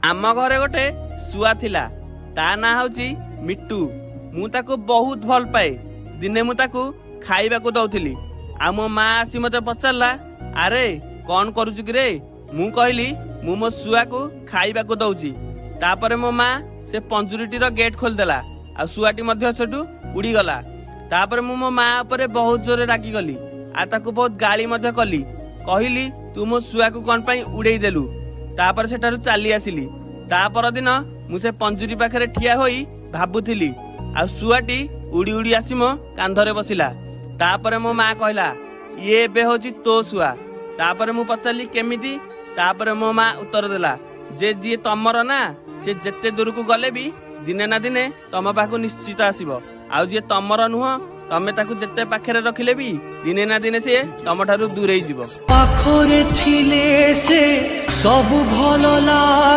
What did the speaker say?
ଆମ ଘରେ ଗୋଟେ ଶୁଆ ଥିଲା, ତା ନାଁ ହଉଛି ମିଟୁ। ମୁଁ ତାକୁ ବହୁତ ଭଲ ପାଏ। ଦିନେ ମୁଁ ତାକୁ ଖାଇବାକୁ ଦଉଥିଲି ଆଉ ମୋ ମା ଆସି ମତେ ପଚାରିଲା, "ଆରେ, କଣ କରୁଛୁ କିରେ?" ମୁଁ କହିଲି, "ମୁଁ ମୋ ଶୁଆକୁ ଖାଇବାକୁ ଦଉଛି।" ତାପରେ ମୋ ମା ସେ ପଞ୍ଜୁରୀଟିର ଗେଟ୍ ଖୋଲିଦେଲା ଆଉ ଶୁଆଟି ମଧ୍ୟ ସେଠୁ ଉଡ଼ିଗଲା। ତାପରେ ମୁଁ ମୋ ମା ଉପରେ ବହୁତ ଜୋରରେ ରାଗିଗଲି ଆଉ ତାକୁ ବହୁତ ଗାଳି ମଧ୍ୟ କଲି। କହିଲି, "ତୁ ମୋ ଶୁଆକୁ କଣ ପାଇଁ ଉଡେଇ ଦେଲୁ?" ତାପରେ ସେଠାରୁ ଚାଲି ଆସିଲି। ତା ପରଦିନ ମୁଁ ସେ ପଞ୍ଜୁରୀ ପାଖରେ ଠିଆ ହୋଇ ଭାବୁଥିଲି ଆଉ ଶୁଆଟି ଉଡି ଉଡି ଆସି ମୋ କାନ୍ଧରେ ବସିଲା। ତାପରେ ମୋ ମା କହିଲା, "ଇଏ ଏବେ ହଉଛି ତୋ ଶୁଆ।" ତାପରେ ମୁଁ ପଚାରିଲି, "କେମିତି?" ତାପରେ ମୋ ମା ଉତ୍ତର ଦେଲା ଯେ ଯିଏ ତମର ନା, ସେ ଯେତେ ଦୂରକୁ ଗଲେ ବି ଦିନେ ନା ଦିନେ ତମ ପାଖକୁ ନିଶ୍ଚିତ ଆସିବ। ଆଉ ଯିଏ ତମର ନୁହଁ, ତମେ ତାକୁ ଯେତେ ପାଖରେ ରଖିଲେ ବି ଦିନେ ନା ଦିନେ ସିଏ ତମ ଠାରୁ ଦୂରେଇ ଯିବ। ପାଖରେ ଥିଲେ ସେ ସବୁ ଭଲ ଲାଗେ।